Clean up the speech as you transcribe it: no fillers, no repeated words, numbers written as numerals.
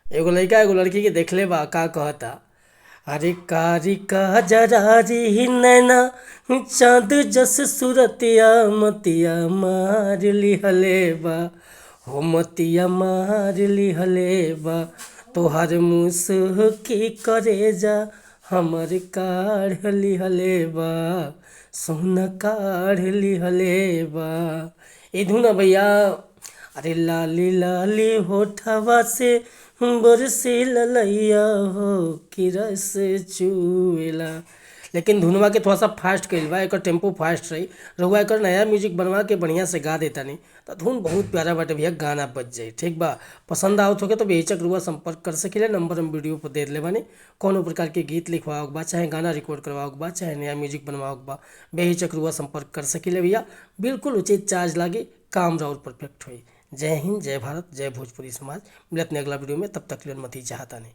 एगो लइका एगो लड़की के देखले बा, का कहता, अरे कारी का जरारी नैना चांद जस सुरतिया मतिया मार लिहले बा, हो मतिया मार लिहले बा, तोहर मुसकी करेजा हमर काढ़ लिहले बा, सोना काढ़ लिहले बा। ए धुन भैया, अरे लाली लाली होठवा से बरसे ललैया हो कि रस चुएला। लेकिन धुनवा के थोड़ा सा फास्ट कइल बा, एकर टेम्पो फास्ट रही। रउआ एकर नया म्यूजिक बनवा के बढ़िया से गा देतानी त धुन बहुत प्यारा बाटे भैया, गाना बज जाई। ठीक बा, पसंद आवत होखे तो बेहिचक रउआ संपर्क कर सकीला, नंबर हम वीडियो पर दे देले बानी। कौनो प्रकार के गीत लिखवावे के बा, चाहे गाना रिकॉर्ड करवावे के बा, चाहे नया म्यूजिक बनवावे के बा, बेहिचक रउआ संपर्क कर सकीला भैया। बिल्कुल उचित चार्ज लागी, काम राउर परफेक्ट होई। जय हिंद, जय भारत, जय भोजपुरी समाज। मिलत अगला वीडियो में, तब तक के लिए अनुमति चाहतानी।